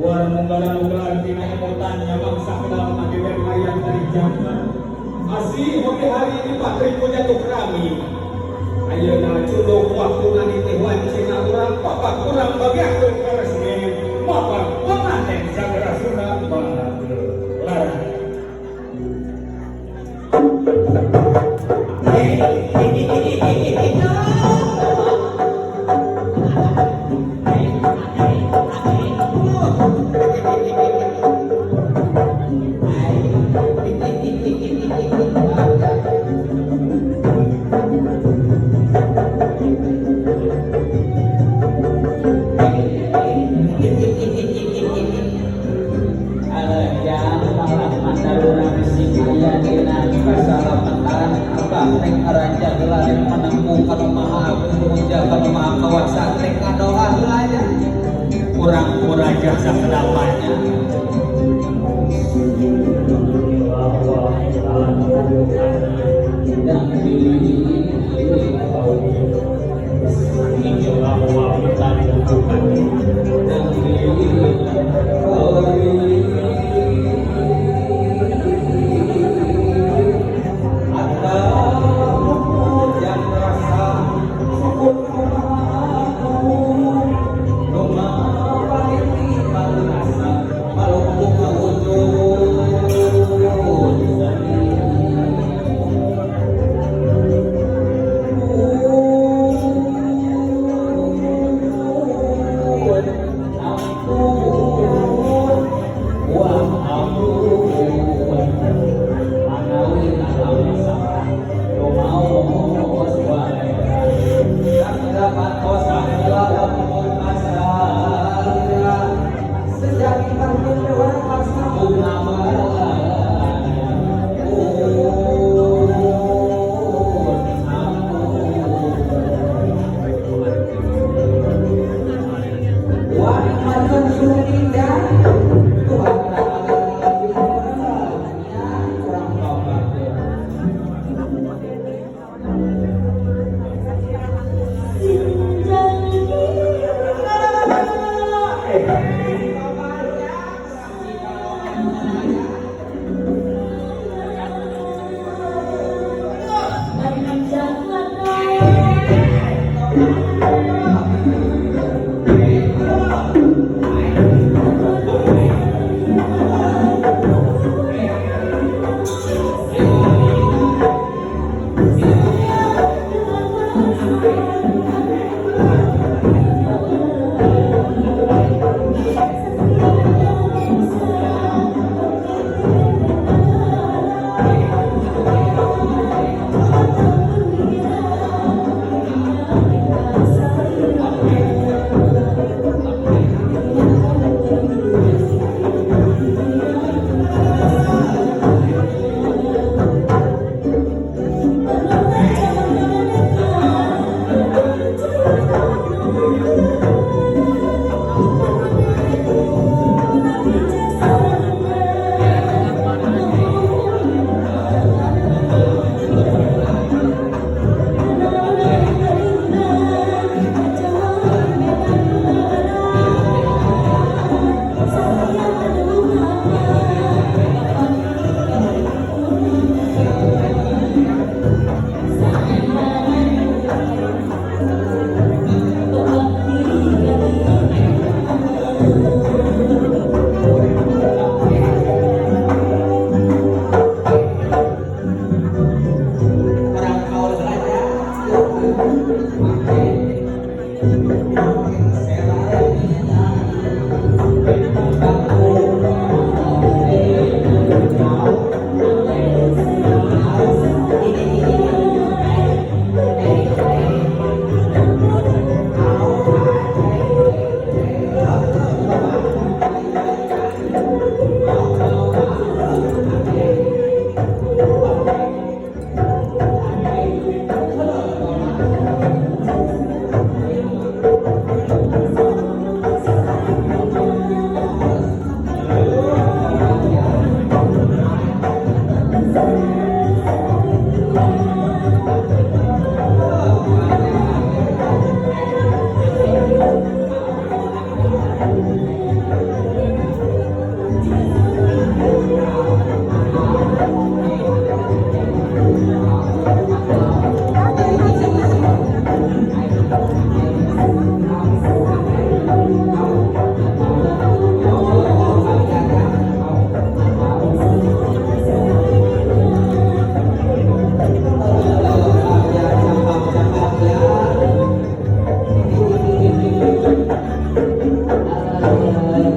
Buar munggala-munggala tina emutan mangsa kenal mageber mayang dari zaman. Asih oge hari ini Patri punya tuh kerami. Ayeuna cunduk waktu nanti wancina urang papak urang bagiakeun karesmi. Mapag pengantin sagerasuna magelar. Kurang-kurang jasa kedapatnya.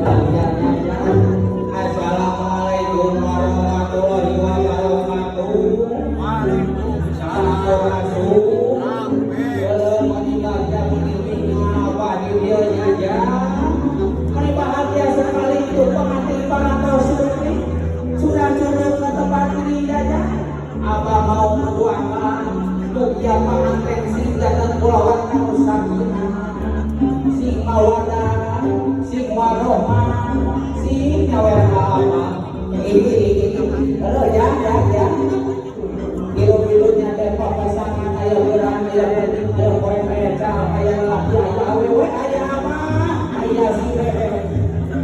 Bahagianya. Assalamualaikum warahmatullahi wabarakatuh. Waalaikumsalam. Belum meninggalnya apa di dieu nya. Mari bahagia sekali itu pengantin parantos ini sudah turun ke tempat ini ya. Abah mau mendoakan mugia pengantin sing janten kulawarga kanu sakinah, sing mawadah, sing warohmah, sing nyawer apa. Ini ya ya ya. Gilu-gilunya dan pasangan aya beurang, aya peuting, aya goreng, aya caang, aya laki, aya awewe, aya apa, aya si bebek,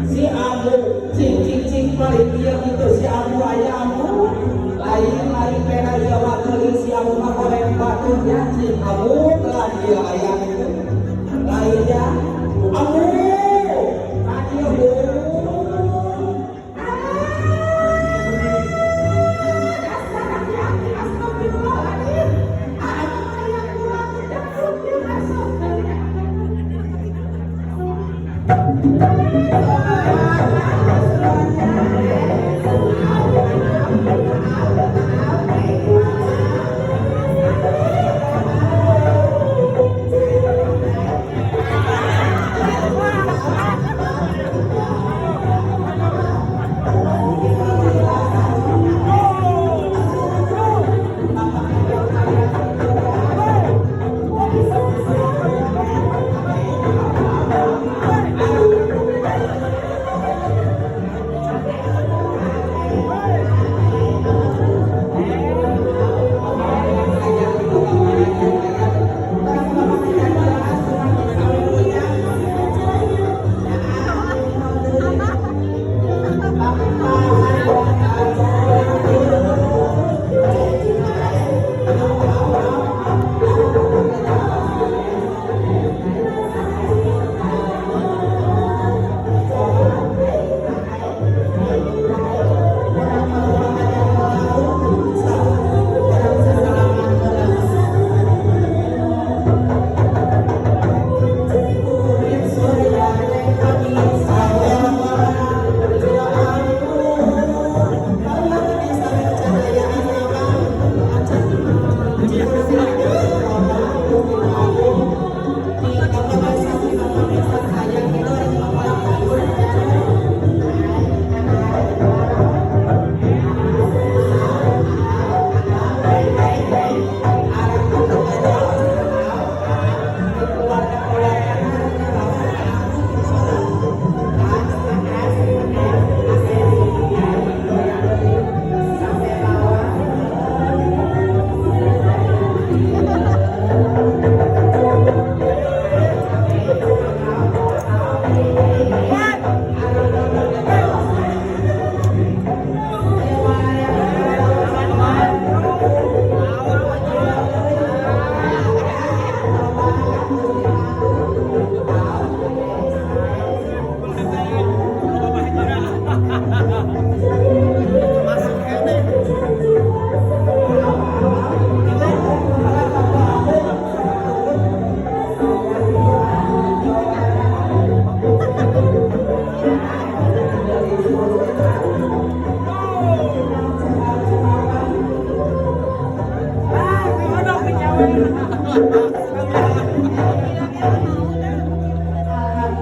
si amu, cing cing cing paling dia gitu si amu, aya amu, lain lain beda dia wakili si amu mah goreng batunya cing amu telah dia aya gitu, lain ya amu, tadi bu. Dasar aki-aki, astagfirullahaladzim. Aku kayak kurang kedaput dia masuk.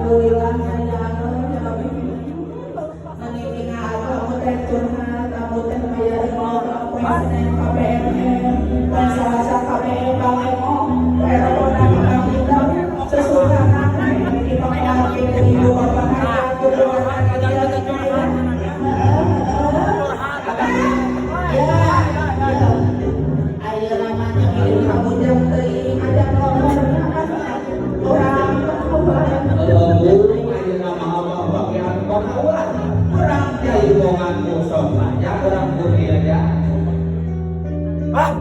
Alhamdulillah ya kamu teh curhat, kamu teh bayar mau poe Senin KBM dan Selasa KBM Bang Emo, Erona kita sesuka di pengantin ibu bapak curhat ya ya. Ayo namanya milik kamu jam teuing ada nomornya kan orang. Ayeuna mah abah bagian pangaulan urang jaipongan kosong ya urang kurnia ya. Ah,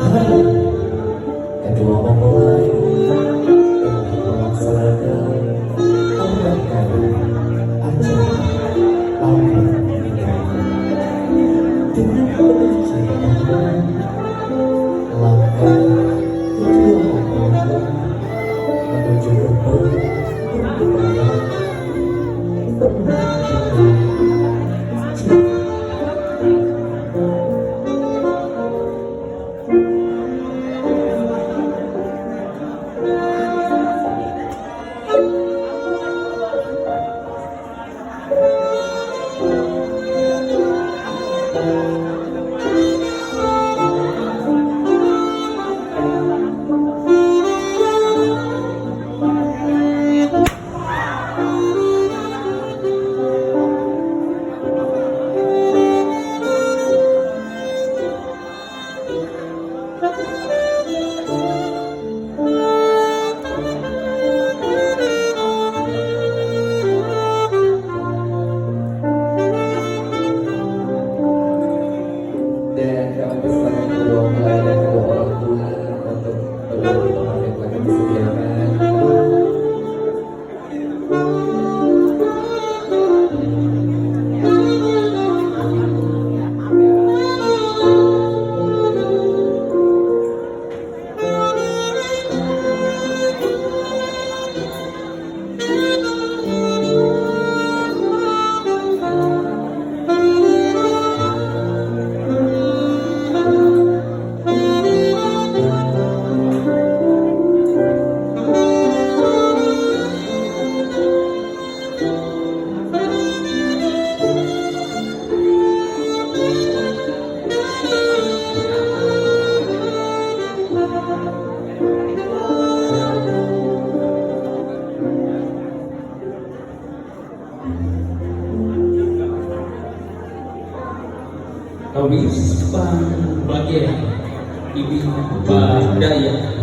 Hari kedua mempelai untuk melaksanakan rangkaian acara akad nikah dengan penuh cinta. Langkah kedua mempelai menuju rumah pernikahan penuh dengan cinta. Dan kami persilakan kedua mempelai dan kedua orang tua untuk berdiri di tempat yang telah kami sediakan. Kawis pangbagian ibing badaya.